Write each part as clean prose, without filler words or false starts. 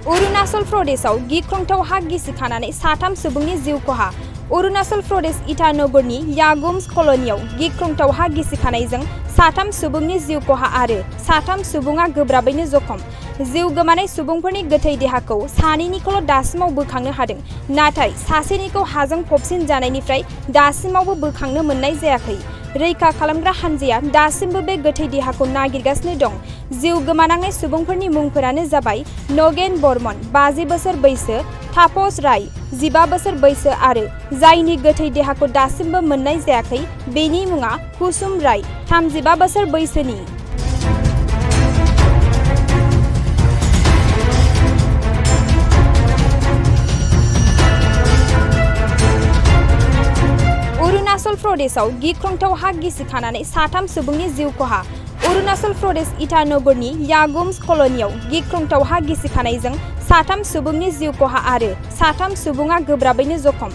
अरुणाचल प्रदेशआव गिख्रंथाव हा गिसिखानानै साथाम सुबुंनि जिउ खहा। अरुणाचल प्रदेश इटानगरनि यागुम्स कल'नियाव गिख्रंथाव हा गिसिखानायजों साथाम सुबुंनि जिउ खहा आरो साथाम सुबुङा गोब्राबैनो जखम। जिउ गोमानाय सुबुंफोरनि गोथै देहाखौ सानैनिखौल' दासिमाव बोखांनो हादों, नाथाय सासेनिखौ हाजों फबसिन जानायनिफ्राय दासिमावबो बोखांनो मोननाय जायाखै। रैखा खालामग्रा हान्जाया दासिमबो बे गोथै देहाखौ नागिरगासिनो दं। जिउ गोमानांनाय सुबुंफोरनि मुंफोरानो जाबाय नगेन बर्मन 50 बोसोर बैसो, तापस राय 15 बोसोर बैसो आरो जायनि गोथै देहाखौ दासिमबो मोननाय जायाखै बेनि मुङा कुसुम राय 35 बोसोर बैसोनि। अरुणाचल प्रदेशआव गिख्रंथाव हा गिसिखानानै साथाम सुबुंनि जिउ खहा। अरुणाचल प्रदेश इटानगरनि यागुम्स कल'नियाव गिख्रंथाव हा गिसिखानायजों साथाम सुबुंनि जिउ खहा आरो साथाम सुबुङा गोब्राबैनो जखम।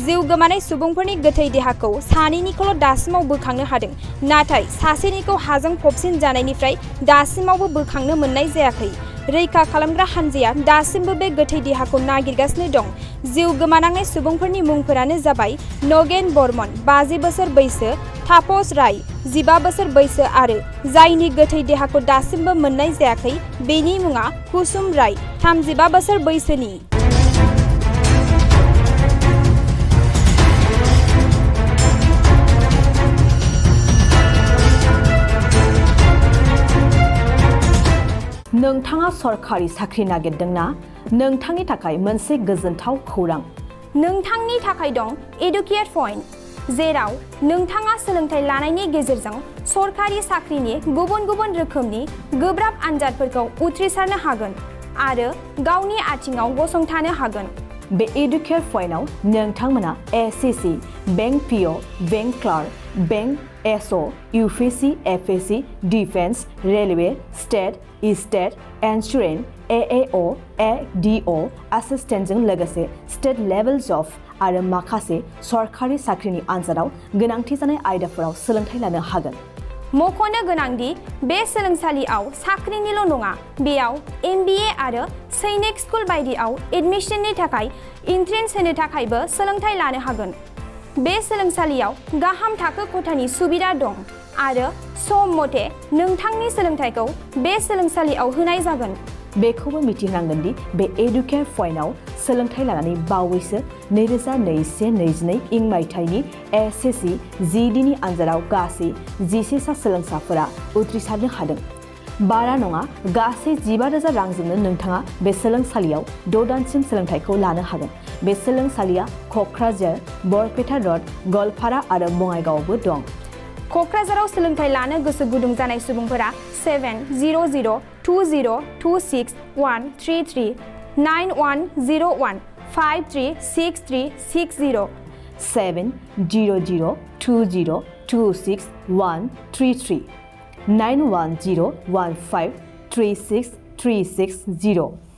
जिउ गोमानाय सुबुंफोरनि गोथै देहाखौ सानैनिखौल' दासिमाव बोखांनो हादों, नाथाय सासेनिखौ हाजों फबसिन जानायनिफ्राय दासिमावबो बोखांनो मोननाय जायाखै। रैखा खालामग्रा हान्जाया दासिमबो बे गोथै देहाखौ नागिरगासिनो दं। जिउ गोमानांनाय सुबुंफोरनि मुंफोरानो जाबाय नगेन बर्मन 50 बोसोर बैसो, तापस राय 15 बोसोर बैसो आरो जायनि गोथै देहाखौ दासिमबो मोननाय जायाखै बेनि मुङा कुसुम राय 35 बोसोर बैसोनि। नोंथाङा सरखारि साख्रि नागिरदोंना? नोंथांनि थाखाय मोनसे गोजोनथाव खौरां। नोंथांनि थाखाय दं एडुकेट पइन्ट, जेराव नोंथाङा सोलोंथाइ लानायनि गेजेरजों सरखारि साख्रिनि गुबुन गुबुन रोखोमनि गोब्राब आनजादफोरखौ उथ्रिसारनो हागोन आरो गावनि आथिङाव गसंथानो हागोन। बे एडुकेट पइन्टआव नोंथांमोना SSC, bank PO, bank clerk, bank SO, UPSC, FSC, defence, railway, state insurance, AAO, ADO एसिस्टेन्टजों लोगोसे स्टेट लेभेल जब आरो माखासे सरखारि साख्रिनि आनजादाव गोनांथि जानाय आयदाफोराव सोलोंथाइ लानो हागोन। मख'नो गोनांदि बे सोलोंसालियाव साख्रिनिल' नङा, बेयाव एमबिए आरो सैनिक स्कुल बायदियाव एडमिशननि थाखाय एन्ट्रेन्स होनो थाखायबो सोलोंथाइ लानो हागोन। बे सोलोंसालियाव गाहाम थाखो खथानि सुबिदा दं आरो सम मथे नोंथांनि सोलोंथाइखौ बे सोलोंसालियाव होनाय जागोन। बेखौबो मिथिनांगोन दि बे एडुकेट पइन्टआव सोलोंथाइ लानानै बावैसो 2021-22 इं मायथाइनि एसएससि जिडिनि आनजादाव गासै 11 सा सोलोंसाफोरा उथ्रिसारनो हादों। बारा नङा, गासै 15,000 रांजोंनो नोंथाङा बे सोलोंसालियाव 6 दानसिम सोलोंथाइखौ लानो हागोन। बे सोलोंसालिया क'क्राझार, बरपेटा रड, गवालपारा आरो बङाइगावआवबो दं। क'क्राझाराव सोलोंथाइ लानो गोसो गुदुं जानाय सुबुंफोरा 70020263133 9101 536360 70020263133 9101536360